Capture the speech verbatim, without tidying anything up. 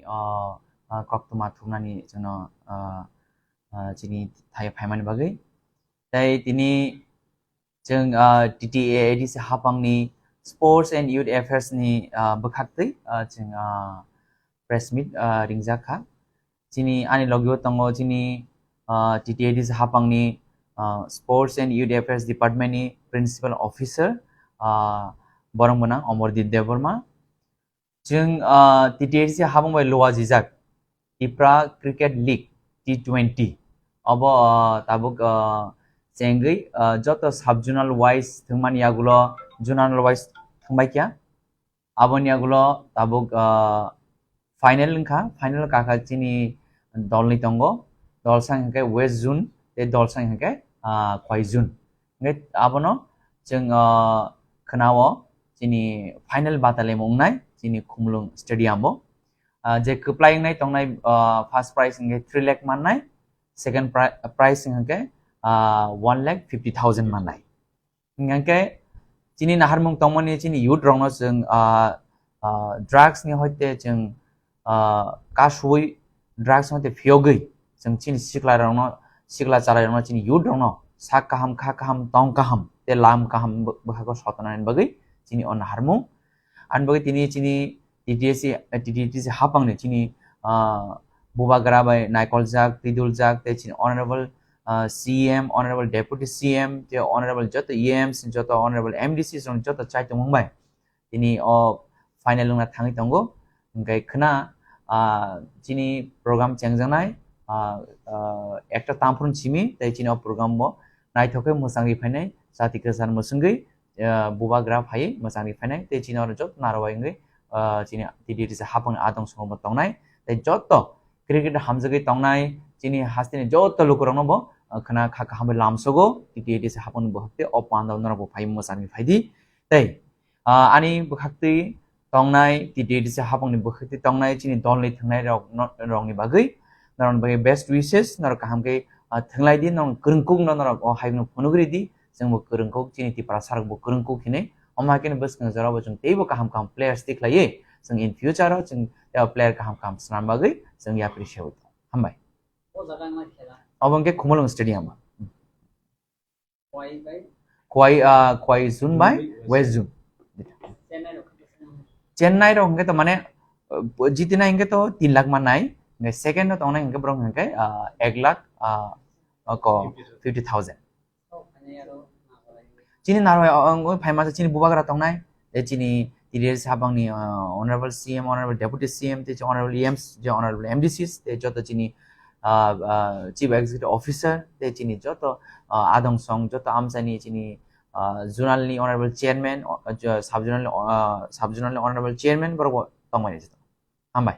ah, ah, koktwma thumnani chwngno, ah, ah, chini thai phaimani bagwi. Tei tini chwng, ah, T T A A D C hapangni Sports and Youth Affairs ni, ah, bwkhaktwi, ah, chwng, ah, press meet, ah, ringjak kha. Chini ani logio tongo chini, ah, T T A A D C hapangni, ah, Sports and Youth Affairs Department ni Principal Officer, ah, borok mwnang Omordeep Debbarma. Chwng, ah, T T A A D C hapang bai luajijak Tipra Cricket League T twenty. Obo, ah, tabuk, ah, chengwi, ah, joto sub-zonal wise thwngmani yagulo zonal wise thwngbai kha. Aboni yagulo tabuk, ah, final wngkha. Final kakha chini dolni tongo. Dolsa hwnkhe West Zone, tei dolsa hwnkhe, ah, Khwai Zone. Hwnkhe abono chwng, ah, khwnao chini final batalemo wngnai chini Khumulwng Stadium o. Ah, je kwplai wngnai tongnai, ah, first prize hwnkhe three lakh mannai, second pri-, prize hwnkhe, ah, one lakh fifty thousand mannai. Hwnkhe chini naharmung tongmani chini youth rokno chwng, ah, ah, drugs ni hoite chwng, ah, kasui drugs hoite phiyogwi chwng chini sikla rokno, sikla chwrai rokno chini youth rokno sak kaham, kha kaham, tong kaham, tei lam kaham bw-, bwkhao sotonani bagwi chini o naharmung. Ani bagwi tini chini T T A A D C, eh, T T A A D C hapangni chini, ah, bubagra bai naikoljak, twiduljak tei chini honorable, ah, C M, honorable deputy C M, tei honorable joto E Ms, joto honorable M D Cs rok joto chai tongmung bai tini o final wngna thangwi tongo. Hwnkhe khwna, ah, chini program chengjaknai, ah, ah, ekta tamphru simi tei chini o program bo naithok khe mwchangwi phainai, chati kwchar mwchwngwi, ah, bubagra phaiwi mwchangwi phainai tei chini oro joto narwai wngwi, ah, chini T T A A D C hapangni adong songo bo tongnai tei joto cricket hamjagwi tongnai chini hasteni joto lukurokno bo, ah, khwna kha kaham bai lamsogo T T A A D C hapangni buhakte o panda norok bo phaiwi mwchangwi phaidi tei, ah, ani bwkhaktwi tongnai, T T A A D C hapangni bwkhaktwi tongnai chini dolni thwngnai rok no-, rokni bagwi, norokni bagwi best wishes, norok kaham khe, ah, thwnglai di, norok kwrwngkuk no norok o hai phano phunugwi rw di, chwng bo kwrwngkuk, chini Tiprasa rok bo kwrwngkuk hinwi, omo hai kheno bwskang jora bo chwng teibo kaham kaham players tikhlaiwi, chwng in future o chwng teibo player kaham kaham swnam bagwi chwng yapri sewi tong. Hambai. O jaga wngma khela. Obo hwnkhe Khumulwng Stadium. Khwai bai? Khwai, ah, Khwai Zone bai West West Zone. Chennai rok khe Chennai rok hwnkhe to mane, uh, jitinai hwnkhe to tin lakh mannai, hwnkhe second o tongnai hwnkhe borok hwnkhe, ah, ek lakh, ah, oko fifty thousand. Chini narwai, o, o, phai masa chini bubagra tongnai, tei chini T D S habangni, ah, honorable C M, honorable deputy C M, tei honorable E Ms, je honorable M D Cs, tei joto chini, ah, ah, chief executive officer, tei chini joto, ah, adong song, joto amchaini chini, ah, zonal ni honorable chairman, o, jo-, sub zonal ni, ah, sub zonal ni honorable chairman borok bo tongmani. Hambai.